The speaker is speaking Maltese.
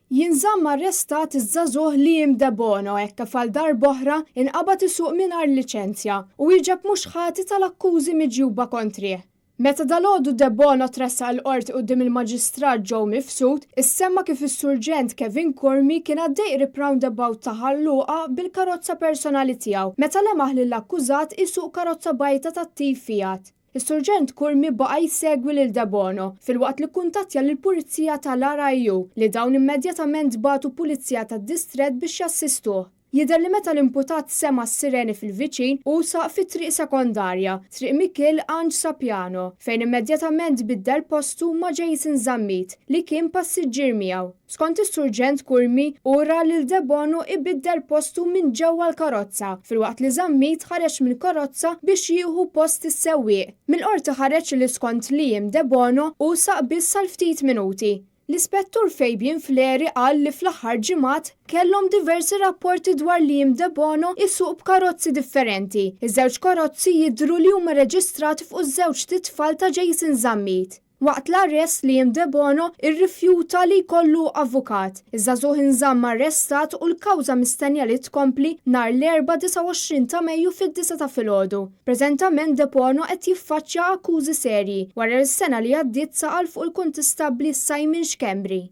Jinżamm arrestat iż-żagħżugħ Liam Debono hekk kif għal darb'oħra inqabad isuq mingħajr liċenzja u wieġeb mhux ħati tal-akkużi miġjuba kontrih. Meta dalgħodu Debono tressaq il-Qorti quddiem il-Maġistrat Joe Mifsud, issemma kif is-Surġent Kevin Curmi kien għaddej qrib roundabout ta' Ħal Luqa bil-karozza personali tiegħu meta lemaħ lill-akkużat isuq karozza bajta tat-tip Fiat. Is-Surġent Curmi baqa' jsegwi lil Debono, filwaqt li kkuntattja lill-Pulizija tal-RIU, li dawn immedjatament bagħtu Pulizija tad-Distrett biex jassistuh. Jidher li meta l-imputat sema' s-sireni fil-viċin, hu saq fi triq sekondarja, Triq Mikiel Anġ Sapiano, fejn immedjatament biddel postu ma' Jason Zammit, li kien passiġġier miegħu. Skont is-Surġent Curmi, hu ra lil Debono ibiddel postu minn ġewwa l-karozza, filwaqt li Zammit ħareġ mill-karozza biex jieħu post is-sewwieq. Mill-Qorti ħareġ li skont Liam Debono, hu saq biss għal ftit minuti. L-Ispettur Fabian Fleri qal li fl-aħħar ġimgħat kellhom diversi rapporti dwar Liam Debono isuq b'karozzi differenti. Iż-żewġ karozzi jidhru li huma reġistrati fuq iż-żewġt itfal ta' Jason Zammit. Waqt l-arrest Liam Debono rrifjuta li jkollu avukat. Iż-żagħżugħ inżamm arrestat u l-kawża mistennija li tkompli nhar l-Erbgħa 29 ta' Mejju fid-disgħa ta' filgħodu. Preżentament Debono qed jiffaċċja akkużi serji wara li s-sena li għaddiet saqal fuq il-Kuntistabbli Simon Schembri.